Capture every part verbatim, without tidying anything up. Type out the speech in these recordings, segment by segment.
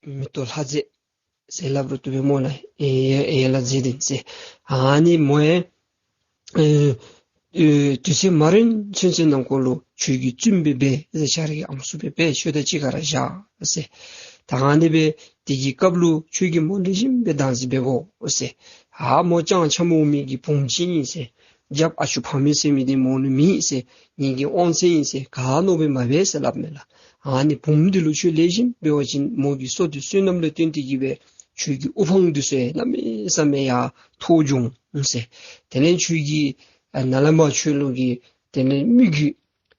མེ་ཏོག་ལྷ་མཛེས་ཟེར་སླབ་རུང་བཏུབ་པས་སྨོ་ལགས། ཡན་ཡན་ལག་མཛེས་ལྡན་ཟེར། ཨ་ནི་མོ་ཡང་ཨེ་ཨེ་དུས་ཚོད་མ་རན་ཚུན་ཚོད་ནང་འཁོད་ལུ་ཁྱོད་ཀྱིས་བཙུན་སྦེ་འབད་ཟེར། ཁྱོད་རའི་གི་ཨམ་སྲུ་སྦེ་འབད། ཁྱོད་དང་གཅིག་ཁར་བཞག་ཟེར། ད་ཨ་ནི་སྦེ་དེ་གི་སྐབས་ལུ་ཁྱོད་ཀྱིས་མོ་ལེགས་ཤོམ་སྦེ་བདག་འཛིན་འབད་དགོ་ཟེར། ཨ་མོ་སྤྱང་འཁྱམ་འོང་མི་གི་བུམོ་ཅིག་ཨིན་ཟེར། རྒྱབ་ཨ་ཅོ་ཕ་མེས་ཟེར་མི་འདི་མོ་ལུ་མེད་ཟེར། ངེ་གི་དབང་ཚད་ཨིན་ཟེར། ག་མནོ་སྦེ་མ་འབད་ཟེར་སླབ་མས་ལགས། ཨ་ནི་བུམོ་འདི་ལུ་ཁྱོད་ལེགས་ཤོམ་འབད་བ་ཅིན་མོ་གི་བསོད་སྡེ་བསོད་ནམས་ལུ་བརྟེན་ཏེ་གིས་སྦེ་ཁྱོད་ཀྱི་དབུ་འཕང་འདི་ཚུ་གནམ་མེད་ས་མེད་ཡར་མཐོ་འགྱོ་འོང་ཟེར། དེ་ལས་ཁྱོད་ཀྱི་ཨ་ནཱ་ལས་མར་ཁྱོད་ལུ་གི་དེ་ལས་མི་རྒྱུད་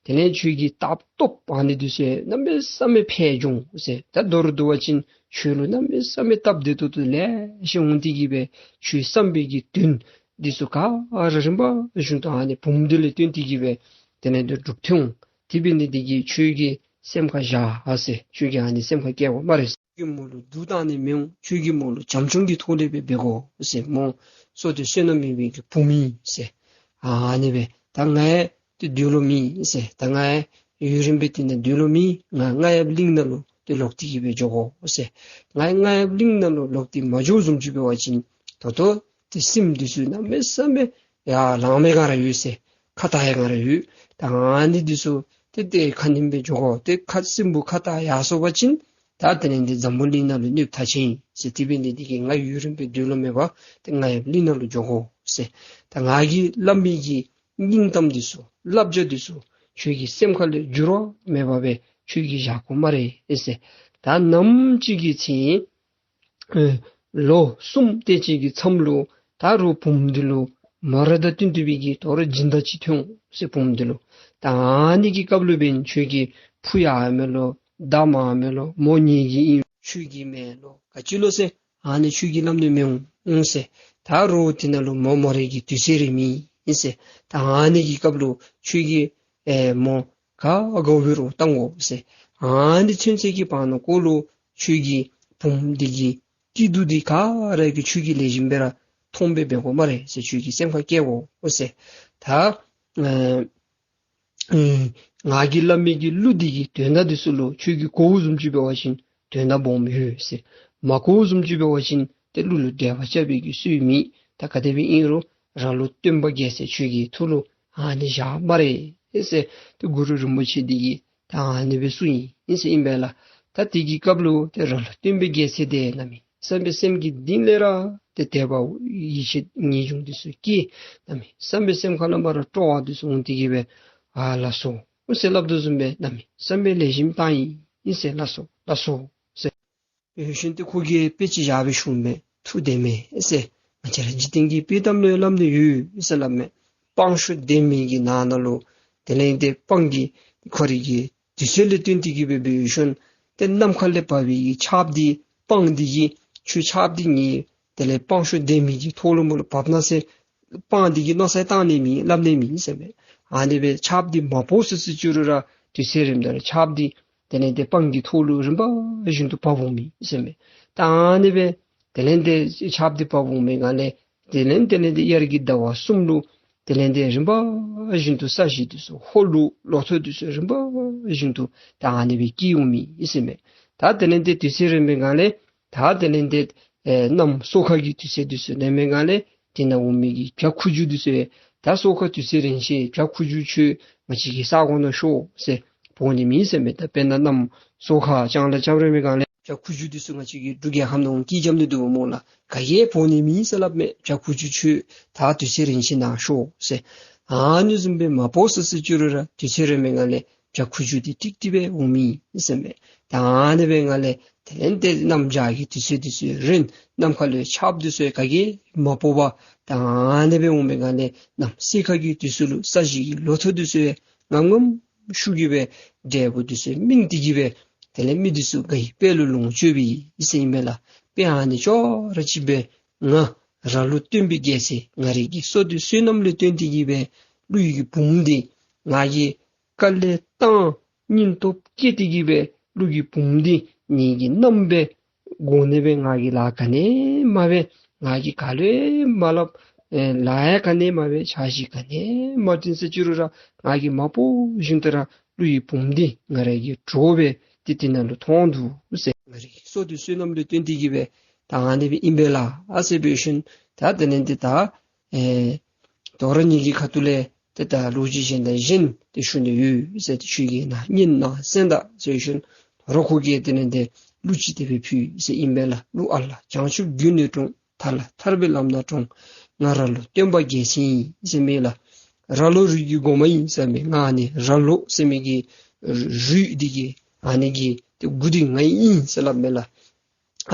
དེ་ལས་ཁྱོད་ཀྱི་ལྟ་སྟོབས་ཨ་ནི་འདི་ཚུ་གནམ་མེད་ས་མེད་འཕེལ་འགྱོ་འོང་ཟེར། ད་མདོར་བསྡུ་བ་ཅིན་ཁྱོད་ལུ་གནམ་མེད་ས་མེད་སྟབས་བདེ་ཏོག་ཏོ་ལེ་ཤ་འོང་སྟེ་གིས་སྦེ་ཁྱོད་བསམ་པའི་གི་དོན་འདི་ཚུ་ག་ར་རིམ་པ་བཞིན་དུ་ཨ་ནི་བུམོ་འདི་ལུ་བརྟེན་ཏེ་གིས་སྦེ་དེ་ལས་འདི་འགྲུབ་སྟེ་འོང་། དེ་འབད་ནི་འདི་གིས་ཁྱོད་ཀྱིས་སེམས་ཁར་བཞག་ཟེར། ཁྱོད་ཀྱིས་ཨ་ནི་སེམས་ཁར་བསྐྱེད་དགོ་སྨ་རེ། ཁྱོད་ཀྱིས་མོ་ལུ་སྡུག་བཏང་ནི་མི་འོང་། ཁྱོད་ཀྱིས་མོ་ལུ་བྱམས་སྐྱོང་གི་ཐོག་ལས་སྦེ་འབད་དགོ་ཟེར། མོ་བསོད་སྡེ་བསོད་ནམས་ཡོད་པའི་གི་བུམོ་ཨིན་ཟེར། ཨ་ནི་སྦེ་ད་ང་ཡང་ཏེ་སྡོད་ལོང་མེད་ཟེར། ད་ང་ཡང་ཡུན་རིངམོ་སྦེ་དེ་ནང་སྡོད་ལོང་མེད། ང་རྔ་ཡབ་གླིང་ནང་ལུ་ཏེ་ལོག་སྟེ་གིས་སྦེ་འགྱོ་དགོ་ཟེར། ང་རྔ་ཡབ་གླིང་ནང་ལུ་ལོག་སྟེ་མ་འགྱོ་བཟུམ་ཅིག་འབད་བ་ཅིན་ད་ལྟོ་ཏེ་སྲིནམོ་འདི་ཚུ་གནམ་མེད་ས་མེད་ཡར་ལངམ་སྦེ་ག་ར་ཡོད་ཟེར། ཁ་ཏ་ཡང་ག་ར་ཡོད། ད་ཨ་ནི་འདི་ཚུ་ཏེ་ཏེ་ཁ་ཉིནམ་སྦེ་འགྱོ་དགོ། ཏེ་ཁ་སྲིནམོ་ཁ་ཏ་ཡར་སོང་པ་ཅིན་ད་དེ་ལས་འདི་འཛམ་བུ་གླིང་ནང་ལུ་གནོདཔ་ཐག་ཆད་ཨིན་ཟེར། དེ་འབད་ནི་འདི་གིས་ང་ཡུན་རིངམོ་སྦེ་སྡོད་ལོང་མེད་པར་ཏེ་རྔ་ཡབ་གླིང་ནང་ལུ་འགྱོ་དགོ་ཟེར། ད་ང་གིས་སླབ་མི་གི་སྙིང་གཏམ་འདི་ཚུ་བསླབ་བྱ་འདི་ཚུ་ཁྱོད་ཀྱི་སེམས་ཁ་ལས་འགྱུར་བ་མེད་པར་སྦེ་ཁྱོད་ཀྱིས་བཞག་དགོ་སྨ་རེ་ཟེར། ད་ནམ་ཅིག་གི་ཚེ་ཨེ་ལོ་གསུམ་དེ་ཅིག་གི་མཚམས་ལུ་ད་རུང་བུམོ་འདི་ལུ་མོ་ར་དང་བསྟུན་ཏེ་སྦེ་གི་དོ་རུང་སྦྱིན་བདག་ཅིག་ཐོན་འོང་ཟེར་བུམོ་འདི་ལུ། ད་ཨ་ནི་གི་སྐབས་ལུ་འབདན་ཁྱོད་ཀྱིས་ཕུ་ཡང་མེད་ལོ་མདའ་མར་མེད་ལོ། མོ་ངེ་གི་ཨིན། ཁྱོད་ཀྱི་མེན་ལོ་ག་ཅི་ལོ་ཟེར་ཨ་ནི་ཁྱོད་ཀྱིས་སླབ་ནི་མི་འོང་ཟེར། ད་རུང་དེ་ནང་ལུ་མོ་མོ་རའི་གི་དུས་ཚོད་རན་མི་ཨིན་ཟེར། ད་ཨ་ནི་གི་སྐབས་ལུ་ཁྱོད་ཀྱིས་ཨེ་མོ་ག་དགའཝ་འབད་རུང་བཏང་དགོ་ཟེར། ཨ་ནི་ཚུན་ཚོད་ཀྱི་བར་ན་ཀོ་ལུ་ཁྱོད་ཀྱི་བུམོ་འདི་གི་སྐྱིད་སྡུག་འདི་ག་ར་གིས་ཁྱོད་ཀྱིས་ལེགས་ཤོམ་སྦེ་ར་མཐོང་སྦེ་འབད་དགོ་སྨ་རེ་ཟེར། ཁྱོད་ཀྱིས་སེམས་ཁར་བསྐྱེད་དགོ་ཟེར། ད་ཨེ་ཨེ་ང་གིས་སླབ་མི་གི་གླུ་འདི་གི་དོན་དག་འདི་ཚུ་ལུ་ཁྱོད་ཀྱིས་གོཝ་བཟུམ་ཅིག་འབད་བ་ཅིན་དོན་དག་སྦོམ་ཡོད་ཟེར། མ་གོཝ་བཟུམ་ཅིག་འབད་བ་ཅིན་ཏེ་གླུ་ལུ་འགྲེལ་པ་རྐྱབ་པའི་གི་སྲོལ་མེད། ད་ག་དེ་སྦེ་ཨིན་རུང་ར་ལོ་སྟོན་པ་རྒྱལ་མཚན་ཁྱོད་ཀྱི་ཐུགས་ལུ་ཨ་ནི་བཞག་སྨ་རེ་ཟེར། ཏེ་གུ་རུ་རིན་པོ་ཆེ་འདི་གིས་ད་ཨ་ནི་སྦེ་གསུངས་ཡི་ཨིན་ཟེར་ཨིན་པས་ལགས། ད་དེ་གི་སྐབས་ལུ་ཏེ་ར་ལོ་སྟོན་པའི་རྒྱལ་མཚན་འདི་གནམ་མེད་ས་མེད་སེམས་ཀྱི་གཏིང་ལས་ར་ཏེ་དད་པ་ཡིད་ཆེས་ངེས་འབྱུང་འདི་ཚུ་སྐྱེས། གནམ་མེད་ས་མེད་སེམས་ཁ་ལས་མར་སྤྲོ་བ་འདི་ཚུ་འོང་སྟེ་གིས་སྦེ་ཨ་ལགས་སོ་ཟེར་སླབ་དོ་བཟུམ་སྦེ་གནམ་མེད་ས་མེད་ལེགས་ཤོམ་བཏང་ཡི་ཨིན་ཟེར། ལགས་སོ་ལགས་སོ་ཟེར། ཡོད་བཞིན་དུ་ཁོ་གིས་དཔེ་ཅིག་བཞག་སྦེ་ཞུཝ་མས། ཐུགས་བདེན་མས་ཟེར། ང་བཅས་ར་འཇིག་རྟེན་གྱི་དཔེ་གཏམ་ལུ་སླབ་ནི་ཡོད་ཟེར་སླབ་མས། སྤང་ཤུན་ལྡེམ་མི་གི་ནང་ན་ལུ་དེ་ལས་ཏེ་སྤང་གི་ཁོ་རའི་གི་དུས་ཚོད་ལུ་བསྟུན་ཏེ་གིས་སྦེ་འབད་ཞིནམ་ཏེ་ནམ་མཁའ་ལས་བབས་པའི་གི་ཆརཔ་འདི་སྤང་འདི་གིས་ཁྱོད་ཆརཔ་འདི་ངེའི་དེ་ལས་སྤང་ཤུན་ལྡེམ་མི་གི་ཐོག་ལུ་མོ་ལུ་བབས་ན་ཟེར་སྤང་འདི་གིས་མནོ་བསམ་བཏང་ནི་མེད་སླབ་ནི་མེད་ཟེར་མས། ཨ་ནི་སྦེ་ཆརཔ་འདི་མ་ཕོག་ཟེར་ཟེར་ཅི་རུང་ར་དུས་ཚོད་རནམ་ད་ར་ཆརཔ་འདི་དེ་ལས་ཏེ་སྤང་གི་ཐོག་ལུ་རིམ་པ་བཞིན་དུ་བབས་འོང་མི་ཟེར་མས། ད་ཨ་ནི་སྦེ་དེ་ལས་ཏེ་ཆརཔ་འདི་བབས་འོང་མི་གང་ལས་དེ་ལས་དེ་ལས་ཏེ་དབྱར་གྱི་ཟླ་བ་གསུམ་ལུ་དེ་ལས་ཏེ་རིམ་པ་བཞིན་དུ་ས་གཞི་འདི་ཚུ་ཧོ་ལུ་ལོ་ཐོག་འདི་ཚུ་རིམ་པ་བཞིན་དུ་ད་ཨ་ནི་སྦེ་སྐྱེ་འོང་མི་ཟེར་མས། ད་དེ་ལས་ཏེ་དུས་ཚོད་རན་མི་གང་ལས་ད་དེ་ལས་ཏེ་ཨེ་གནམ་སོ་ཁ་གི་དུས་ཚོད་འདི་ཚུ་ལེན་མི་གང་ལས་དེ་ནང་འོང་མི་གི་བྱ་ཁུ་བྱུག་འདི་ཚུ་ད་སོ་ཁ་དུས་ཚོད་རན་ཅི། བྱ་ཁུ་བྱུག་ཁྱོད་ང་བཅས་ཀྱི་ས་གོ་ནང་ཤོག་ཟེར་འབོ་ནི་མེད་ཟེར་མས། ད་དཔེར་ན་གནམ་སོ་ཁ་ལྕང་ལཱ་རྐྱབ་རན་མི་གང་ལས་བྱ་ཁུ་བྱུག་འདི་ཚུ་ང་བཅས་ཀྱི་འབྲུག་རྒྱལ་ཁབ་ནང་འོང་སྐྱེལ་རྐྱབ་ནི་འདུག་སྨོ་ལགས། ག་གིས་འབོ་ནི་མེད་ཟེར་སླབ་མས། བྱ་ཁུ་བྱུག་ཁྱོད་ད་དུས་ཚོད་རན་ཅི་ནཱ་ཤོག་ཟེར། ཨ་ནི་བཟུམ་སྦེ་མ་ཕོག་ཟེར་ཟེར་ཅི་རུང་ར་དུས་ཚོད་རན་མི་གང་ལས་བྱ་ཁུ་བྱུག་འདི་ཀྲིག་ཀྲི་སྦེ་འོང་མི་ཟེར་མས། ད་ཨ་ནི་སྦེ་གང་ལས་དེ་ལས་ཏེ་གནམ་བྱཱར་གྱི་དུས་ཚོད་འདི་ཚུ་རན། ནམ་མཁའ་ལུ་ཆརཔ་འདི་ཚུ་ག་གིས་མ་ཕོག་པར་ད་ཨ་ནི་སྦེ་འོང་མི་གང་ལས་གནམ་སེར་ཁ་གི་དུས་ཚོད་ལུ་ས་གཞི་གི་ལོ་ཐོག་འདི་ཚུ་ངམ་ངམ་ཤུགས་ཀྱིས་སྦེ་འབྲས་བུ་འདི་ཚུ་སྨིན་ཏེ་གིས་སྦེ་དེ་ལས་མི་འདི་ཚུ་དགའ་བའི་དཔལ་ལུ་ལོངས་སྤྱོད་པའི་ཨིན་ཟེར་ཨིན་མས་ལགས། དཔེ་ཨ་ནི་ཅོག་ར་གཅིག་སྦེ་ང་ར་ལོ་སྟོན་པའི་རྒྱལ་མཚན་ང་རའི་གི་བསོད་སྡེ་བསོད་ནམས་ལུ་བརྟེན་ཏེ་གིས་སྦེ་ཀླུ་ཡི་གི་བུམོ་འདི་ང་གིས་དཀའ་ལས་བཏང་སྙིང་སྟོབས་བསྐྱེད་དེ་གིས་སྦེ་ཀླུ་གི་བུམོ་འདི་ངེ་གི་མནའམ་སྦེ་དགོ་ནི་སྦེ་ང་གིས་ལཱ་ག་ནི་མ་འབད། ང་གིས་ག་ལུ་ཡང་མ་སླབ། ཨེ་ལཱ་ཡང་ག་ནི་མ་འབད། འཆར་གཞི་ག་ནི་མ་བཏིང་ཟེར་ཅི་རུང་ར་ང་གིས་མ་ཕོག་བཞིན་དུ་ར་ཀླུ་ཡི་བུམོ་འདི་ང་རའི་གི་གྲོགས་སྦེ་ཏེ་དེ་ནང་ལུ་ཐོན་འདུག་ཟེར། མ་རིག་སོགས་ཏེ་བསོད་ནམས་ལུ་བརྟེན་ཏེ་གི་སྦེ་ད་ཨ་ནི་སྦེ་ཨིན་པས་ལགས་ཟེར་སྦེ་ཞིནམ་ད་དེ་ལས་ཏེ་ད་ཨེ་དོ་རུང་ངེ་གི་ཁ་ཐུག་ལས་ཏེ་ད་ལོ་རྒྱུས་གཞན་དང་གཞན་ཏེ་ཞུ་ནི་ཡོད་ཟེར་ཏེ་ཁྱོད་ཀྱིས་ནཱ་སྙན་ནང་གསན་ད་ཟེར་ཞིནམ་དོ་རུང་ཁོ་གིས་དེ་ལས་ཏེ་གླུ་ཅིག་དེ་སྦེ་ཕུལ་ཟེར་ཨིན་པས་ལགས། གླུ་ཨ་ལ་བྱང་ཆུབ་རྒྱུ་ནི་དྲོངས། ཐ་ལ་ཐར་པའི་ལམ་སྣ་དྲོངས། ང་ར་ལོ་སྟོན་པ་རྒྱལ་མཚན་ཡིན་ཟེར་མི་ལགས། ར་ལོ་རུས་ཀྱི་གོང་མ་ཡིན་ཟེར་མི་ང་ཨ་ནི་ར་ལོ་ཟེར་མི་གི་རུས་འདི་གི་ཨ་ནི་གི་ཏེ་མགུ་འདི་ང་ཨིན་ཟེར་སླབ་མས་ལགས།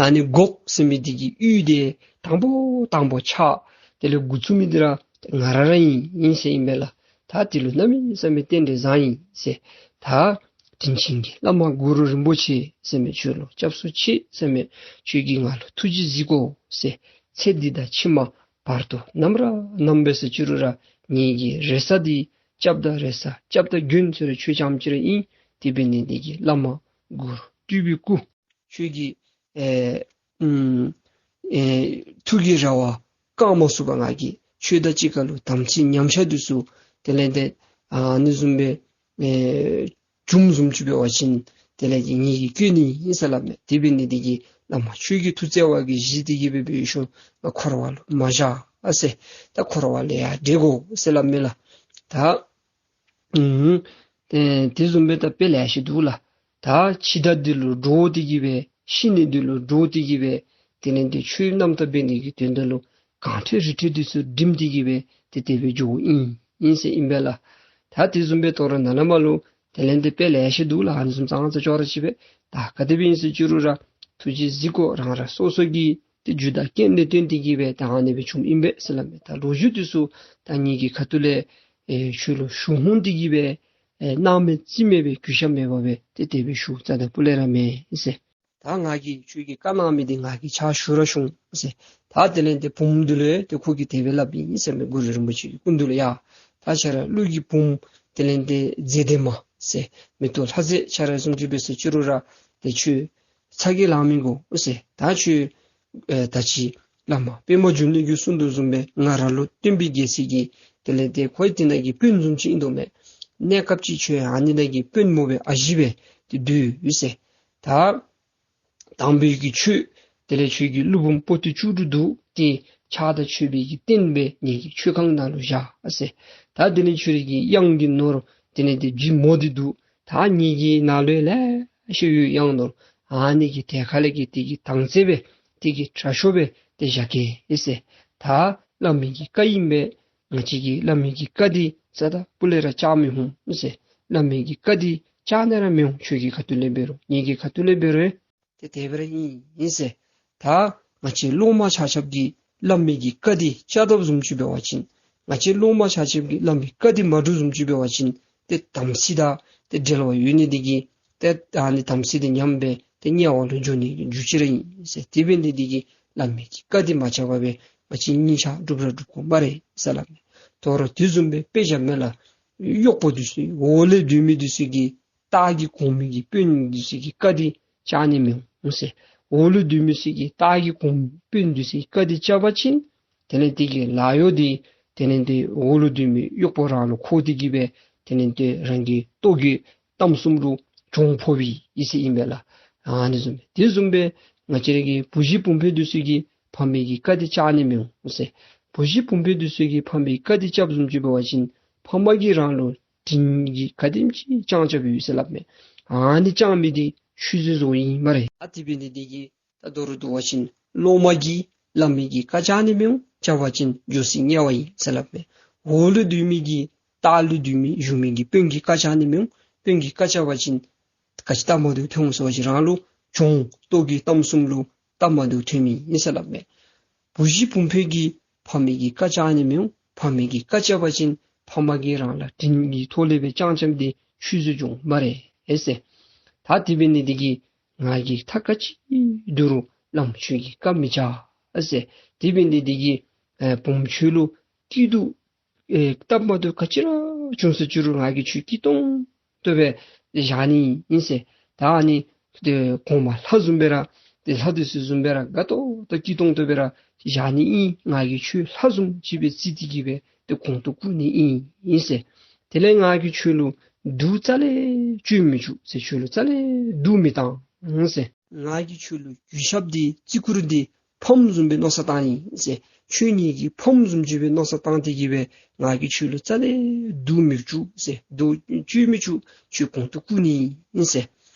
ཨ་ནི་སྒོག་ཟེར་མི་འདི་གི་གཡུས་འདི་དང་པོ་དང་པོ་ཆགས་དེ་ལས་འགོ་བཙུགས་མི་འདི་ར་ང་ར་ར་ཨིན་ཨིན་ཟེར་ཨིན་པས་ལགས། ད་འདི་ལུ་གནམ་མེད་ས་མེད་རྟེན་འབྲེལ་བཟང་ཡི་ཟེར། ད་དྲིན་ཅན་གྱི་བླ་མ་གུ་རུ་རིན་པོ་ཆེ་ཟེར་མི་ཁྱོད་ལུ་སྐྱབས་སུ་མཆི་ཟེར་མི་ཁྱོད་ཀྱིས་ང་ལུ་ཐུགས་རྗེ་གཟིགས་དགོ་ཟེར། ཚེ་འདི་དང་ཕྱི་མ་བར་དུ་ནམ་ར་ནམ་འབད་ཟེར་ཅི་རུང་ར་ངེ་གི་རེ་ས་འདི་སྐྱབས་དང་རེ་ས་སྐྱབས་དང་མགོན་ཟེར་རུང་ཁྱོད་རྐྱངམ་ཅིག་ར་ཨིན། དེ་འབད་ནི་འདི་གིས་བླ་མ་གུ་རུ་སྤྲུལ་པའི་སྐུ་ཁྱོད་ཀྱི་ཨེ་ཨུམ་ཨེ་ཐུགས་ཀྱི་རེ་བ་བསྐང་མ་ཚུགས་པར་ང་གིས་ཁྱོད་དང་གཅིག་ཁར་ལུ་དམ་ཚིག་ཉམས་ཆག་འདི་ཚུ་དེ་ལས་ཏེ་ཨ་ནི་བཟུམ་སྦེ་ཨེ་བྱུངམ་བཟུམ་ཅིག་འབད་བ་ཅིན་དེ་ལས་ཏེ་ངེ་གིས་སྐྱོན་ནི་ཨིན་ཟེར་སླབ་མས། དེ་འབད་ནི་འདི་གིས་བླ་མ་ཁྱོད་ཀྱི་ཐུགས་བརྩེ་བ་གིས་གཞི་འདི་གིས་སྦེ་འབད་ཞིནམ་ང་འཁོར་བ་ལུ་མ་བཞག་ཨ་ཟེར། ད་འཁོར་བ་ལས་ཡར་བསྒྲལ་དགོ་ཟེར་སླབ་མས་ལགས། ད་ཨུམ་ཏེ་དེ་བཟུམ་སྦེ་ད་དཔེ་ལེ་ཤ་འདུག་ལགས། ད་འཆི་བདག་འདི་ལུ་འདྲོགས་ཏེ་གི་སྦེ་ཤི་ནི་འདི་ལུ་འདྲོགས་ཏེ་གི་སྦེ་དེ་ལས་ཏེ་ཆོས་རྣམ་དག་འབད་ནི་གི་དོན་དག་ལུ་གང་ཁྲེལ་རི་ཁྲོད་འདི་ཚུ་འགྲིམ་སྟེ་གི་སྦེ་ཏེ་དེ་སྦེ་འགྱོཝ་ཨིན་ཨིན་ཟེར་ཨིན་པས་ལགས། ད་དེ་བཟུམ་སྦེ་དོ་རུང་ནཱ་ལས་མར་ལུ་དེ་ལས་ཏེ་དཔེ་ལེ་ཤ་འདུག་ལགས། ཨ་ནི་བཟུམ་ཙང་ཙ་ཅོག་ར་ཅིག་སྦེ་ད་ག་དེ་སྦེ་ཨིན་ཟེར་ཅི་རུང་ར་ཐུགས་རྗེ་གཟིགས་དགོ། རང་རང་སོ་སོ་གི་ཏེ་རྒྱུ་དང་རྐྱེན་ལས་བརྟེན་ཏེ་གི་སྦེ་ད་ཨ་ནི་སྦེ་བྱུངམ་ཨིན་པས་ཟེར་སླབ་མས། ད་ལོ་རྒྱུས་འདི་ཚུ་ད་ངེ་གི་ཁ་ཐུག་ལས་ཨེ་ཁྱོད་ལུ་ཞུ་འོང་སྟེ་གི་སྦེ་ཨེ་སྣང་མེད་རྩིས་མེད་སྦེ་གུས་ཞབས་མེད་པར་སྦེ་ཏེ་དེ་སྦེ་ཞུ་རྩ་དང་སྤུ་ལས་ར་མེན་ཟེར། ད་ང་གིས་ཁྱོད་ཀྱི་བཀའ་གནང་མི་འདི་ང་གིས་ཕྱག་ཞུ་ར་ཞུ་འོང་ཟེར། ད་དེ་ལས་ཏེ་བུམོ་འདི་ལུ་ཡང་ཏེ་ཁོ་གིས་དེ་སྦེ་སླབ་ཨིན་ཟེར་མས། གུ་རུ་རིན་པོ་ཆེ་གི་སྐུ་མདུན་ལུ་ཡ། ད་ཁྱོད་ར་ཀླུ་གི་བུམོ་དེ་ལས་ཏེ་མཛེས་ལྡན་མ་ཟེར་མེ་ཏོག་ལྷ་མཛེས་ཁྱོད་ར་བཟུམ་ཅིག་འབད་ཟེར་ཅི་རུང་ར་ཏེ་ཁྱོད་ཚ་གྱང་ལང་མི་དགོ་ཟེར། ད་ཁྱོད་ཨེ་ད་ཅི་བླ་མ་པདྨ་འབྱུང་གནས་ཀྱིས་གསུངས་དོ་བཟུམ་སྦེ་ང་ར་ལོ་སྟོན་པའི་རྒྱལ་མཚན་གྱི་དེ་ལས་ཏེ་ཁོ་ཡང་དེ་ནང་གི་དཔོན་བཟུམ་ཅིག་ཨིན་དོ་མས། གནས་སྐབས་ཅིག་ཁྱོད་ཨ་ནི་ནང་གི་དཔོན་མོ་སྦེ་ཨ་ཞེ་སྦེ་ཏེ་སྡོད་ཡོད་ཟེར། ད་དང་པའི་གི་ཆོས་དེ་ལས་ཁྱོད་ཀྱི་ཀླུ་འབུམ་པོ་ཏི་བཅུ་དྲུག་འདུག། ཏེ་ཕྱག་དང་མཆོད་པའི་གི་རྟེན་སྦེ་ངེ་གི་མཆོད་ཁང་ནང་ལུ་བཞག་ཟེར། ད་དེ་ལས་ཁྱོད་རའི་གི་གཡང་གི་ནོར་དེ་ལས་ཏེ་བྱི་མོ་འདི་འདུག། ད་ངེ་གི་ནང་ལུ་ཡང་ལེ་ཤ་ཡོད་གཡང་ནོར། ཨ་ནི་གི་ཐད་ཁ་ལས་ཀྱི་དེ་གི་དང་རྩེ་སྦེ་དེ་གི་དྲག་ཤོས་སྦེ་ཏེ་བཞག་གེ་ཟེར། ད་བླ་མའི་གི་བཀའ་ཨིན་པས། ང་བཅས་ཀྱིས་བླ་མའི་གི་བཀའ་འདི་རྩ་དང་སྤུ་ལས་ར་བཅག་མི་འོང་ཟེར། བླ་མའི་གི་བཀའ་འདི་བཅག་ནི་ར་མི་འོང་། ཁྱོད་ཀྱི་ཁ་ཐུག་ལས་འབད་རུང་ངེ་གི་ཁ་ཐུག་ལས་འབད་རུང་ཏེ་དེ་སྦེ་ར་ཨིན་ཨིན་ཟེར། ད་ང་བཅས་སློབ་མ་ཆ་ཁྱབ་ཀྱིས་བླ་མའི་གི་བཀའ་འདི་བཅག་དོ་བཟུམ་ཅིག་འབད་བ་ཅིན་ང་བཅས་སློབ་མ་ཆ་ཁྱབ་ཀྱིས་བླ་མའི་བཀའ་འདི་མ་སྒྲུབ་བཟུམ་ཅིག་འབད་བ་ཅིན་ཏེ་དམ་ཚིག་དང་ཏེ་འབྲེལ་བ་ཡོད་ནི་འདི་གིས་ཏེ་ཨ་ནི་དམ་ཚིག་འདི་ཉམས་སྦེ་ཏེ་དམྱལ་བ་ལུ་འགྱོ་ནི་གི་རྒྱུ་ཅིག་ར་ཨིན་ཟེར། དེ་འབད་ནི་འདི་གིས་བླ་མའི་གི་བཀའ་འདི་མ་བཅག་པར་སྦེ་ང་བཅས་གཉིས་ཆ་སྒྲུབ་ར་སྒྲུབ་དགོ་སྨ་རེ་ཟེར་སླབ་མས། དོ་རུང་དེ་བཟུམ་སྦེ་དཔེ་བཞག་མས་ལགས། གཡོག་པོ་འདི་ཚུ་འོག་ལུ་སྡོད་མི་འདི་ཚུ་གིས་ལྟག་གི་གོང་མའི་གི་དཔོན་འདི་ཚུ་གི་བཀའ་འདི་བཅག་ནི་མི་འོང་ཟེར། འོག་ལུ་སྡོད་མི་ཚུ་གིས་ལྟག་གི་གོང་དཔོན་འདི་ཚུ་གི་བཀའ་འདི་བཅག་པ་ཅིན་དེ་ལས་དེ་གི་ལཱ་གཡོག་འདི་དེ་ལས་ཏེ་འོག་ལུ་སྡོད་མི་གཡོག་པོ་རང་ལུ་འཁོར་ཏེ་གི་སྦེ་དེ་ལས་ཏེ་རང་གི་ལྟོ་གོས་གཏམ་གསུམ་ལུ་གྱོང་ཕོག་པའི་ཨིན་ཟེར་ཨིན་པས་ལགས། ཨ་ནི་བཟུམ་སྦེ་དེ་བཟུམ་སྦེ་ང་བཅས་ར་གི་བུ་གཞི་བུམོ་འཕེལ་འདི་ཚུ་གིས་ཕ་མའི་གི་བཀའ་འདི་བཅག་ནི་མི་འོང་ཟེར། བུ་གཞི་བུམོ་འཕེལ་འདི་ཚུ་གིས་ཕ་མའི་བཀའ་འདི་བཅག་བཟུམ་ཅིག་འབད་བ་ཅིན་ཕ་མ་གིས་རང་ལུ་དྲིན་གྱི་ག་དེམ་ཅིག་བསྐྱངས་བསྐྱངསམ་ཡོད་ཟེར་སླབ་མས། ཨ་ནི་བསྐྱངས་མི་འདི་ཆུད་ཟོས་བཟོཝ་ཨིན་སྨ་རེ། ཨ་དེ་འབད་ནི་འདི་གིས་ད་མདོར་བསྡུ་བ་ཅིན་སློབ་མ་གིས་བླ་མའི་གི་བཀའ་བཅག་ནི་མི་འོང་། བཅག་པ་ཅིན་འགྱོ་སའི་དམྱལ་བ་ཨིན་ཟེར་སླབ་མས། འོག་ལུ་སྡོད་མི་གིས་ལྟག་ལུ་སྡོད་མི་བཞུགས་མི་གི་དཔོན་གྱིས་བཀའ་བཅག་ནི་མི་འོང་། དཔོན་གྱིས་བཀའ་བཅག་པ་ཅིན་ག་ཅི་སྟབས་མ་བདེཝ་ཐོན་འོང་ཟེར་བ་ཅིན་རང་ལུ་གྱོང་ལྟོ་གོས་གཏམ་གསུམ་ལུ་སྟབས་མ་བདེཝ་ཐོན་མི་ཨིན་ཟེར་སླབ་མས། བུ་གཞི་བུམོ་འཕེལ་གྱིས་ཕ་མའི་གི་བཀའ་བཅག་ནི་མི་འོང་། ཕ་མའི་གི་བཀའ་བཅག་པ་ཅིན་ཕ་མ་གིས་རང་ལུ་དྲིན་གྱི་ཐོག་ལས་སྦེ་བསྐྱངས་བསྐྱངསམ་འདི་ཆུད་ཟོས་འགྱོ་འོང་སྨ་རེ་ཨེ་ཟེར། ད་དེ་འབད་ནི་འདི་གིས་ང་གིས་ཐག་ག་ཅི་བསྡུ་རུང་བླམ་ཁྱོད་ཀྱི་བཀའ་མི་བཅག་ཨེ་ཟེར། དེ་འབད་ནི་འདི་གིས་ཨེ་བུམོ་ཁྱོད་ལུ་སྐྱིད་སྡུག་ཨེ་སྟབས་མ་བདེཝ་ག་ཅི་ར་བྱུང་ཟེར་ཅི་རུང་ང་གིས་ཁྱོད་སྐྱིད་ཏོང་ཏོ་སྦེ་བཞག་ནི་ཨིན་ཟེར། ད་ཨ་ནི་ཏེ་གོང་མ་ལྷ་བཟུམ་སྦེ་ར་ཏེ་ལྷ་འདི་ཚུ་བཟུམ་སྦེ་ར་དགའ་ཏོག་ཏོ་སྐྱིད་ཏོང་ཏོ་སྦེ་ར་བཞག་ནི་ཨིན། ང་གིས་ཁྱོད་ལྷ་བཟུམ་ཅིག་སྦེ་བརྩི་སྟེ་གི་སྦེ་ཏེ་གོང་དུ་བཀུར་ནི་ཨིན་ཨིན་ཟེར། དེ་ལས་ང་གིས་ཁྱོད་ལུ་སྡུག་རྩ་ལས་བྱུང་མི་བཅུག་ཟེར། ཁྱོད་ལུ་རྩ་ལས་སྡུག་མི་བཏང་ཟེར། ང་གིས་ཁྱོད་ལུ་གུས་ཞབས་འདི་བརྩི་བཀུར་འདི་ཕམ་བཟུམ་སྦེ་མནོ་བསམ་བཏང་ནི་ཨིན་ཟེར། ཁྱོད་ངེ་གི་ཕམ་བཟུམ་ཅིག་སྦེ་མནོ་བསམ་བཏང་སྟེ་གིས་སྦེ་ང་གིས་ཁྱོད་ལུ་རྩ་ལས་སྡུག་མི་བཅུག་ཟེར། སྡུག་བཅུག་མི་བཅུག། ཁྱོད་གོང་དུ་བཀུར་ནི་ཨིན་ཟེར།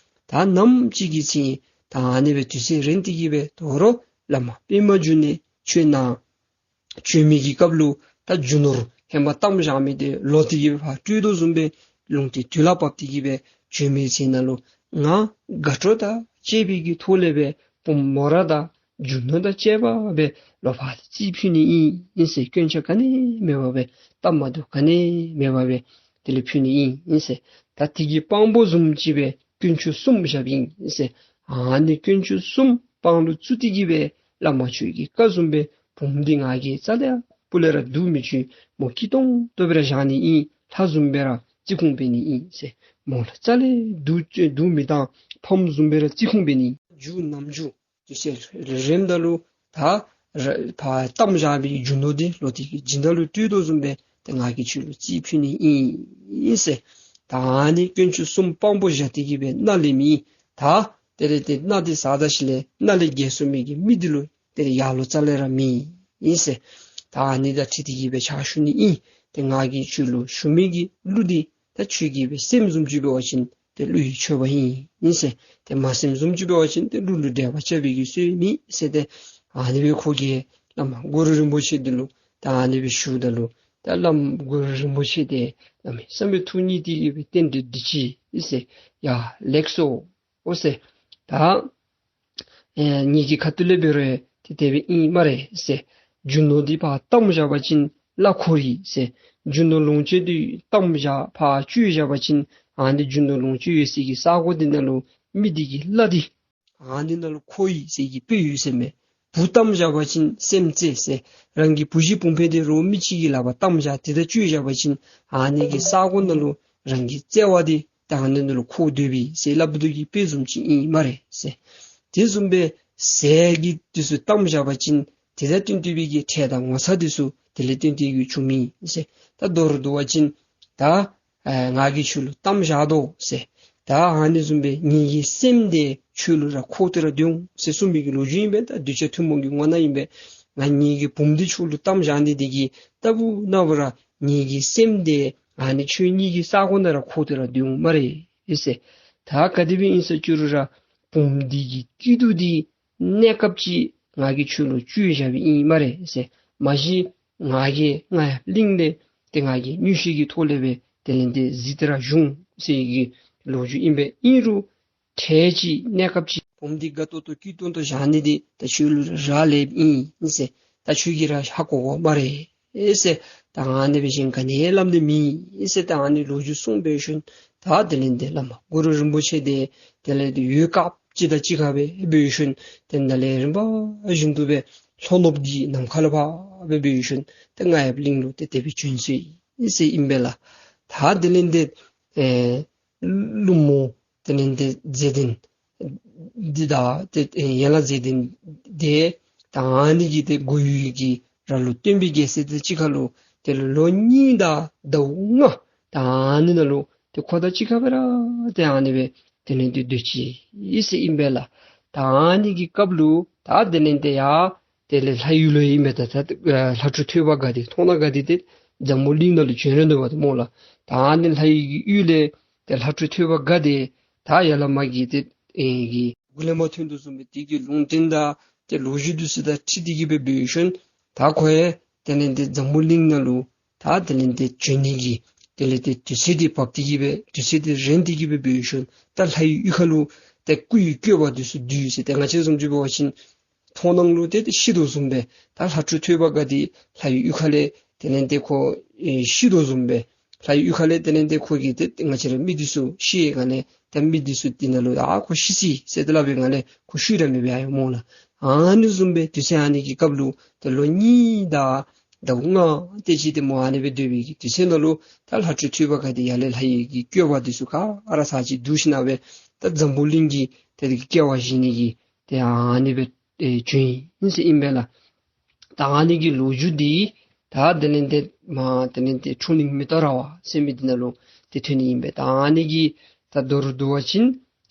ད་ནམ་ཅིག་གི་ཚེ་ད་ཨ་ནི་སྦེ་དུས་ཚོད་རན་ཏེ་གིས་སྦེ་དོ་རུང་བླ་མ་པདྨ་འབྱུང་གནས་ཁྱོད་ནཱ་བྱོན་མི་གི་སྐབས་ལུ་ད་རྒྱུ་ནོར་ཧེ་མ་གཏམས་བཞག་མི་འདི་ལོག་སྟེ་གིས་སྦེ་ཕར་སྤྲོད་དོ་བཟུམ་སྦེ་ལུང་བསྟན་དུས་ལ་བབས་ཏེ་གིས་སྦེ་བྱོན་མི་ཚེ་ནང་ལུ་ང་དགའ་སྤྲོ་དང་བཅས་པའི་གི་ཐོག་ལས་སྦེ་བུམོ་ར་དང་རྒྱུ་ནོར་དང་བཅས་པ་སྦེ་ལོག་ཕར་རྩིས་ཕུལ་ནི་ཨིན་ཨིན་ཟེར། སྐྱོན་ཆ་ག་ནི་མེད་པར་སྦེ་སྟབས་མ་བདེཝ་ག་ནི་མེད་པར་སྦེ་དེ་ལས་ཕུལ་ནི་ཨིན་ཨིན་ཟེར། ད་དེ་གི་དཔང་པོ་བཟུམ་ཅིག་སྦེ་དཀོན་མཆོག་གསུམ་བཞགཔ་ཨིན་ཟེར། ཨ་ནི་དཀོན་མཆོག་གསུམ་དཔང་ལུ་བཙུགས་ཏེ་གིས་སྦེ་བླ་མ་ཁྱོད་ཀྱི་བཀའ་བཟུམ་སྦེ་བུམོ་འདི་ང་གིས་རྩ་ལས་སྤུ་ལས་ར་སྡུག་མི་བཅུག། མོ་སྐྱིད་ཏོང་ཏོ་སྦེ་ར་བཞག་ནི་ཨིན། ལྷ་བཟུམ་སྦེ་ར་བརྩི་ཁུངས་འབད་ནི་ཨིན་ཟེར། མོ་ལུ་རྩ་ལས་སྡུག་སྡུག་མི་བཏང་། ཕམ་བཟུམ་སྦེ་ར་བརྩི་ཁུངས་འབད་ནི། མཇུག་ནམ་མཇུག་དུས་ཚོད་རནམ་ད་ལུ་ད་ར་ཕར་གཏམས་བཞག་པའི་རྒྱུ་ནོར་འདི་ལོག་སྟེ་གིས་སྦྱིན་བདག་ལུ་སྤྲོད་དོ་བཟུམ་སྦེ་ཏེ་ང་གིས་ཁྱོད་ལུ་རྩིས་ཕུལ་ནི་ཨིན་ཟེར། ད་ཨ་ནི་དཀོན་མཆོག་གསུམ་དཔང་པོ་བཞག་སྟེ་གིས་སྦེ་མནའ་ལེན་མི་ད་དེ་ལས་ཏེ་མནའ་འདི་བཟའ་ད་ཞིནམ་ལས་མནའ་ལས་འགལ་སོང་མི་གི་མི་འདི་ལུ་ཏེ་ཡར་ལོང་རྩ་ལས་ར་མེད་ཨིན་ཟེར། ད་ཨ་ནི་དང་འཁྲིལ་ཏེ་གིས་སྦེ་ཕྱག་ཞུ་ནི་ཨིན། ཏེ་ང་གིས་ཁྱོད་ལུ་ཞུ་མི་གི་གླུ་འདི་ད་ཁྱོད་ཀྱིས་སྦེ་སེམས་བཟུམ་ཅིག་འབད་བ་ཅིན་ཏེ་གླུ་ཡི་མཆོད་པ་ཨིན་ཨིན་ཟེར། ཏེ་མ་སེམས་བཟུམ་ཅིག་འབད་བ་ཅིན་ཏེ་གླུ་ལུ་འགྲེལ་པ་རྐྱབ་པའི་གི་སྲོལ་མེད་ཟེར། ཏེ་ཨ་ནི་སྦེ་ཁོ་གིས་བླ་མ་གུ་རུ་རིན་པོ་ཆེ་འདི་ལུ་ད་ཨ་ནི་སྦེ་ཞུཝ་ད་ལུ་ད་བླམ་གུ་རུ་རིན་པོ་ཆེ་འདི་གནམ་མེད་ས་མེད་ཐུགས་མཉེས་ཏེ་གིས་སྦེ་རྟེན་འབྲེལ་འདི་ཅིག་ཨིན་ཟེར། ཡ་ལེགས་སོ་ཨོ་ཟེར། ད་ཨེ་ངེ་གི་ཁ་ཐུག་ལས་འབད་རུང་ཏེ་དེ་སྦེ་ཨིན་སྨ་རེ་ཟེར། རྒྱུ་ནོར་འདི་ཕར་གཏམས་བཞག་པ་ཅིན་གླ་འཁོར་ཡི་ཟེར། རྒྱུ་ནོར་ལོངས་སྤྱོད་འདི་གཏམས་བཞག་ཕར་སྤྱོད་བཞག་པ་ཅིན་ཨ་ནི་རྒྱུ་ནོར་ལོངས་སྤྱོད་ཡོད་སའི་གི་ས་གོ་འདི་ནང་ལུ་མི་འདི་གི་བླ་འདི་ཨ་ནི་ནང་ལུ་འཁོར་ཡི་ཟེར་གི་དཔེ་ཡོད་ཟེར་མས། བུ་གཏམས་བཞག་པ་ཅིན་སེམས་བརྩེ་ཟེར། རང་གི་བུ་གཞི་བུམོ་འདི་རོགས་མི་ཅིག་གི་ལག་པར་གཏམས་བཞག་ཏེ་ད་སྤྱོད་བཞག་པ་ཅིན་ཨ་ནི་གི་ས་གོ་ནང་ལུ་རང་གི་བརྩེ་བ་འདི་ད་ཨ་ནི་ནང་ལུ་འཁོར་སྡོད་པས་ཟེར་སླབ་དོ་གི་དཔེ་བཟུམ་ཅིག་ཨིན་སྨ་རེ་ཟེར། དེ་བཟུམ་སྦེ་ཟས་ཀྱི་དུས་སུ་གཏམས་བཞག་པ་ཅིན་དེ་ད་བསྟུན་བསྟུན་པའི་གི་ཁྲལ་དང་ངོ་ཚ་དེ་ཚུ་དེ་ལས་བསྟུན་ཏེ་གིས་བྱུངམ་ཨིན་ཟེར། ད་མདོར་བསྡུ་བ་ཅིན་ད་ཨ་ང་གིས་ཁྱོད་ལུ་གཏམས་བཞག་དོ་ཟེར། ད་ཨ་ནི་བཟུམ་སྦེ་ངེ་གི་སེམས་འདི་ཁྱོད་ལུ་ར་འཁོར་ཏེ་ར་སྡོད་འོང་ཟེར་གསུངས་པའི་གི་ལོ་རྒྱུས་ཨིན་པས། ད་གདུལ་བྱ་ཐུན་མོང་གི་ངོ་ནང་ཨིན་པས། ང་ངེ་གི་བུམོ་འདི་ཁྱོད་ལུ་གཏམས་བཞག་ནི་འདི་གིས་ལྟ་བུ་ན་བུ་ར་ངེ་གི་སེམས་འདི་ཨ་ནི་ཁྱོད་ངེ་གི་ས་གོ་ནང་ར་འཁོར་ཏེ་ར་སྡོད་འོང་སྨ་རེ་ཟེར། ད་ག་དེ་སྦེ་ཨིན་ཟེར་བཅུག་རུང་ར་བུམོ་འདི་གི་སྐྱིད་སྡུག་འདི་གནས་སྐབས་ཅིག་ང་གིས་ཁྱོད་ལུ་བཅོལ་བཞག་པའི་ཨིན་སྨ་རེ་ཟེར། མ་གཞི་ང་གིས་རྔ་ཡབ་གླིང་ལས་ཏེ་ང་གིས་མངོན་ཤེས་ཀྱི་ཐོག་ལས་སྦེ་དེ་ལས་ཏེ་གཟིགས་ཏེ་ར་བཞུགས་ཟེར་གྱི་ལོ་རྒྱུས་ཨིན་པས། ཨིན་རུང་ཁྲལ་ཅིག་གནས་སྐབས་ཅིག་བུམོ་འདི་དགའ་ཏོག་ཏོ་སྐྱིད་ཏོང་ཏོ་བཞག་ནི་འདི་ད་ཁྱོད་ལུ་རག་ལསཔ་ཨིན་ཟེར། ད་ཁྱོད་ཀྱིས་ར་ཧ་གོ་གོ་སྨ་རེ་ཟེར། ད་ཨ་ནི་སྦེ་གཞན་ག་ནི་ཡང་སླབ་ནི་མེད་ཟེར། ད་ཨ་ནི་ལོ་རྒྱུས་གསུངས་འབད་ཞིནམ་ད་དེ་ལས་ཏེ་བླ་མ་གུ་རུ་རིན་པོ་ཆེ་འདི་དེ་ལས་ཏེ་ཡུལ་དཀརཔོ་ཅིག་དང་གཅིག་ཁར་སྦེ་འབད་ཞིནམ་ཏེ་ནཱ་ལས་རིམ་པ་བཞིན་དུ་སྦེ་ལྷོ་ནུབ་ཀྱི་ནམ་མཁའ་ལུ་ཕར་སྦེ་འབད་ཞིནམ་ཏེ་རྔ་ཡབ་གླིང་ལུ་ཏེ་དེ་སྦེ་བྱོན་སོ་ཡི་ཟེར་ཨིན་པས་ལགས། ད་དེ་ལས་ཏེ་ཨེ་ཀླུ་མོ་དེ་ལས་ཏེ་མཛེས་ལྡན་འདི་དང་ཏེ་ཨེ་ཡན་ལག་མཛེས་ལྡན་འདི་ད་ཨ་ནི་གི་ཏེ་སྒོ་ཡུལ་གྱི་ར་ལུ་སྟོན་པའི་རྒྱལ་སྲས་དང་གཅིག་ཁར་ལུ་དེ་ལུ་ལོ་གཉིས་དང་ཟླཝ་ལྔ་ད་ཨ་ནི་ནང་ལུ་ཏེ་ཁོ་དང་གཅིག་ཁར་སྦེ་ར་ཏེ་ཨ་ནི་སྦེ་དེ་ལས་ཏེ་སྡོད་ཅི་ཟེར་ཨིན་པས་ལགས། ད་ཨ་ནི་གི་སྐབས་ལུ་ད་དེ་ལས་ཏེ་ཡ་དེ་ལས་ལྷ་ཡུལ་ལུ་ཨིན་མས། ད་ད་ལྷ་སྤྲུལ་ཐོས་པ་དགའ་བདེ་མཐོང་ན་དགའ་བདེ་འདི་འཛམ་བུ་གླིང་ནང་ལུ་བྱོན་རན་འདུག་པ་ཏེ་སྨོ་ལགས། ད་ཨ་ནི་ལྷ་ཡུལ་གྱི་ཡུལ་ལས་ཏེ་ལྷ་སྤྲུལ་ཐོས་པ་དགའ་བདེ་ད་ཡར་ལས་མར་གྱི་ཏེ་ཨེ་གི་མགུ་ལས་མར་ཐོན་དོ་བཟུམ་སྦེ་དེ་གི་ལུང་བསྟན་དང་ཏེ་ལོ་རྒྱུས་འདི་ཚུ་དང་འཁྲིལ་ཏེ་གི་སྦེ་འབད་ཞིནམ་ད་ཁོ་ཡང་དེ་ལས་ཏེ་འཛམ་བུ་གླིང་ནང་ལུ་ད་དེ་ལས་ཏེ་བྱོན་ནི་གི་དེ་ལས་ཏེ་དུས་ཚོད་འདི་བབས་ཏེ་གི་སྦེ་དུས་ཚོད་འདི་རན་ཏེ་གི་སྦེ་འབད་ཞིནམ་ད་ལྷ་ཡུལ་གྱི་ཁ་ལུ་ཏེ་སྐུ་ཡི་བཀོད་པ་འདི་ཚུ་བསྡུས་ཟེར། ཏེ་ང་བཅས་བཟུམ་ཅིག་འབད་བ་ཅིན་མཐོང་སྣང་ལུ་ཏེ་ཏེ་ཤི་དོ་བཟུམ་སྦེ་ད་ལྷ་སྤྲུལ་ཐོས་པ་དགའ་བདེ་ལྷ་ཡུལ་གྱི་ཁ་ལས་དེ་ལས་ཏེ་ཁོ་ཨེ་ཤི་དོ་བཟུམ་སྦེ་ལྷ་ཡུལ་གྱི་ཁ་ལས་དེ་ལས་ཏེ་ཁོ་གི་ཏེ་ང་བཅས་ར་མི་འདི་ཚུ་ཤི་བའི་སྒང་ལས་ད་མི་འདི་ཚུ་འདི་ནང་ལུ་ཨ་ཁོ་ཤི་སོ་ཡི་ཟེར་ཏེ་སླབ་པའི་སྒང་ལས་ཁོ་ཤི་ར་མེད་པར་ཡར་འོང་སྨོ་ལགས། ཨ་ནི་བཟུམ་སྦེ་དུས་ཚོད་ཨ་ནི་གི་སྐབས་ལུ་ཏེ་ལོ་གཉིས་དང་ཟླཝ་ལྔ་དེ་ཅིག་ཏེ་མོ་ཨ་ནི་སྦེ་སྡོད་པའི་གི་དུས་ཚོད་ནང་ལུ་ད་ལྷ་སྤྲུལ་ཐོས་པ་དགའ་བདེ་ཡར་ལས་ལྷ་ཡུལ་གྱི་བཀོད་པ་འདི་ཚུ་ག་ར་ཚར་གཅིག་བསྡུ་ཞིནམ་སྦེ་ད་འཛམ་བུ་གླིང་གི་ཏེ་དེ་གི་སྐྱེ་བ་བཞེས་ནི་གི་ཏེ་ཨ་ནི་སྦེ་ཨེ་བྱོན་ཡི་ཟེར་ཨིན་པས་ལགས། ད་ཨ་ནི་གི་ལོ་རྒྱུས་འདི་ད་དེ་ལས་ཏེ་མ་དེ་ལས་ཏེ་འཁྲུངས་གླིང་མེ་ཏོག་ར་བ་ཟེར་མི་འདི་ནང་ལུ་ཏེ་ཐོན་ནི་ཨིན་པས། ད་ཨ་ནི་གི་ད་མདོར་བསྡུ་བ་ཅིན་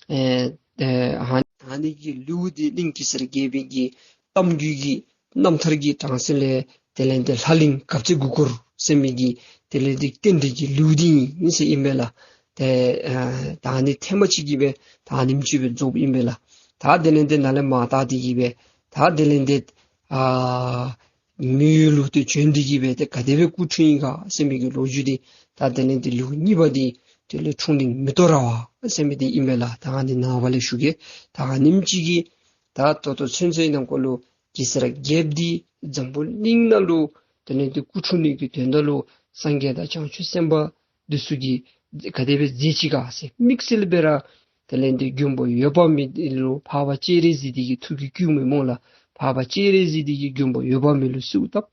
ཨེ་ཨེ་ཨ་ ད་ཨ་ནི་གི་ལེའུ་འདི་གླིང་གེ་སར་རྒྱལ་པོའི་གི་གཏམ་རྒྱུད་ཀྱི་རྣམ་ཐར་གྱི་གྲངས་ཚད་ལས་དེ་ལས་ཏེ་ལྷ་གླིང་གབ་རྩེ་དགུ་སྐོར་ཟེར་མི་གི་དེ་ལས་ཏེ་རྟེན་འབྲེལ་གྱི་ལེའུ་འདི་ཨིན་ཟེར་ཨིན་པས་ལགས། ཏེ་ཨ་ད་ཨ་ནི་ཐེངས་མ་གཅིག་གིས་སྦེ་ད་ཨ་ནེམ་ཅིག་སྦེ་རྫོགསཔ་ཨིན་པས་ལགས། ད་དེ་ལས་ཏེ་ནཱ་ལས་མར་ད་འདི་གིས་སྦེ་ད་དེ་ལས་ཏེ་ཨ་མི་ཡུལ་ལུ་ཏེ་བྱོན་ཏེ་གིས་སྦེ་ཏེ་ག་དེ་སྦེ་སྐུ་འཁྲུངས་ཡི་ག་ཟེར་མི་གི་ལོ་རྒྱུས་འདི་ད་དེ་ལས་ཏེ་ལེའུ་གཉིས་པ་འདི་དེ་ལས་འཁྲུངས་གླིང་མེ་ཏོག་ར་བ་ཟེར་མི་འདི་ཨིན་པས་ལགས། ད་ཨ་ནི་ནངས་པ་ལས་ཞུ་གེ། ད་ཨ་ནེམ་ཅིག་གིས་ད་ད་ལྟོ་ཚུན་ཚོད་ནང་འཁོད་ལུ་གེ་སར་རྒྱལཔོ་འདི་འཛམ་བུ་གླིང་ནང་ལུ་དེ་ལས་ཏེ་སྐུ་འཁྲུངས་ནི་གི་དོན་དག་ལུ་སངས་རྒྱས་དང་བྱང་ཆུབ་སེམས་དཔའ་འདི་ཚུ་གིས་ག་དེ་སྦེ་མཛད་ཅི་ག་ཟེར་དམིགས་བསལ་སྦེ་ར་དེ་ལས་ཏེ་མགོན་པོ་འོད་དཔག་མེད་འདི་ལུ་འཕགས་པ་སྤྱན་རས་གཟིགས་འདི་གིས་ཐུགས་ཀྱི་དཀྱུས་མས་སྨོ་ལགས། འཕགས་པ་སྤྱན་རས་གཟིགས་འདི་གིས་མགོན་པོ་འོད་དཔག་མེད་ལུ་གསོལཝ་བཏབ།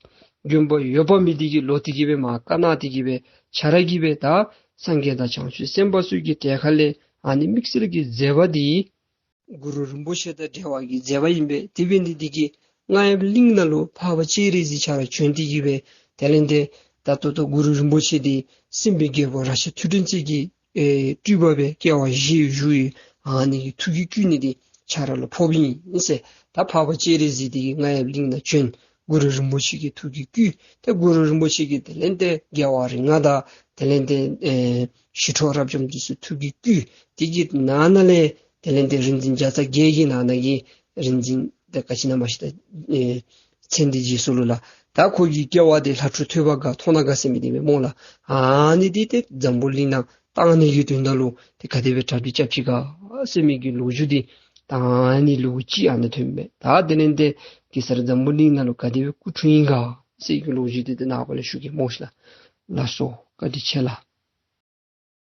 མགོན་པོ་འོད་དཔག་མེད་འདི་གིས་ལོག་སྟེ་གིས་སྦེ་མར་བཀའ་གནང་སྟེ་གིས་སྦེ་ཁྱོད་ར་གིས་སྦེ་ད་སངས་རྒྱས་དང་བྱང་ཆུབ་སེམས་དཔའ་ཚུ་གི་གྲལ་ཁ་ལས་ཨ་ནི་དམིགས་བསལ་གྱི་མཛད་པ་འདི་གུ་རུ་རིན་པོ་ཆེ་དང་འབྲེལ་བ་གི་མཛད་པ་ཨིན་པས། དེ་འབད་ནི་འདི་གིས་རྔ་ཡབ་གླིང་ནང་ལུ་འཕགས་པ་སྤྱན་རས་གཟིགས་ཁྱོད་ར་བྱོན་ཏེ་གིས་སྦེ་དེ་ལས་ཏེ་ད་ལྟོ་ད་གུ་རུ་རིན་པོ་ཆེ་འདི་སྲིན་པོའི་རྒྱལ་པོ་རཀྴ་ཐོད་ཕྲེང་རྩལ་གྱི་ཨེ་སྤྲུལ་པ་སྦེ་སྐྱེ་བ་བཞེས་བཞུགས་ཡི། ཨ་ནི་གི་ཐུགས་ཀྱི་དཀྱུས་ནི་འདི་ཁྱོད་ར་ལུ་ཕོགཔ་ཨིན་ཟེར། ད་འཕགས་པ་སྤྱན་རས་གཟིགས་འདི་གིས་རྔ་ཡབ་གླིང་ནང་བྱོན། གུ་རུ་རིན་པོ་ཆེ་གི་ཐུགས་ཀྱི་དཀྱུས། ཏེ་གུ་རུ་རིན་པོ་ཆེ་གི་དེ་ལས་ཏེ་རྒྱལ་བ་རིགས་ལྔ་དང་དེ་ལས་ཏེ་ཨེ་ཞི་ཁྲོ་རབ་འབྱམས་འདི་ཚུ་ཐུགས་ཀྱི་དཀྱུས། དེ་གི་ནང་ན་ལས་དེ་ལས་ཏེ་རིག་འཛིན་བརྒྱ་རྩ་བརྒྱད་ཀྱི་ནང་ན་གི་རིག་འཛིན་ད་ག་ཅི་ཨིན་ན་མ་ཤེས་ད་ཨེ་མཚན་འདི་བརྗེད་སོ་ལོ་ལགས། ད་ཁོ་གི་སྐྱེ་བ་འདི་ལྷ་ཕྲུག་ཐོས་པ་དགའ་མཐོང་ན་དགའ་ཟེར་མི་འདི་མས་སྨོ་ལགས། ཨ་ནི་འདི་ཏེ་འཛམ་བུ་གླིང་ནང་བཏང་ནི་གི་དོན་དག་ལུ་ཏེ་ག་དེ་སྦེ་གྲ་སྒྲིག་རྐྱབ་ཅི་ག་ཟེར་མི་གི་ལོ་རྒྱུས་འདི་ད་ཨ་ནི་ལེའུ་གཅིག་ཨ་ནཱ་ཐོནམ་མས། ད་དེ་ལས་ཏེ་གེ་སར་འཛམ་བུ་གླིང་ནང་ལུ་ག་དེ་སྦེ་སྐུ་འཁྲུངས་ཡི་ག་ཟེར་གྱི་ལོ་རྒྱུས་འདི་ཏེ་ནངས་པ་ལས་ཞུ་གེ་སྨོ་ཤིག་ལགས། ལགས་སོ། བཀའ་དྲིན་ཆེ་ལགས།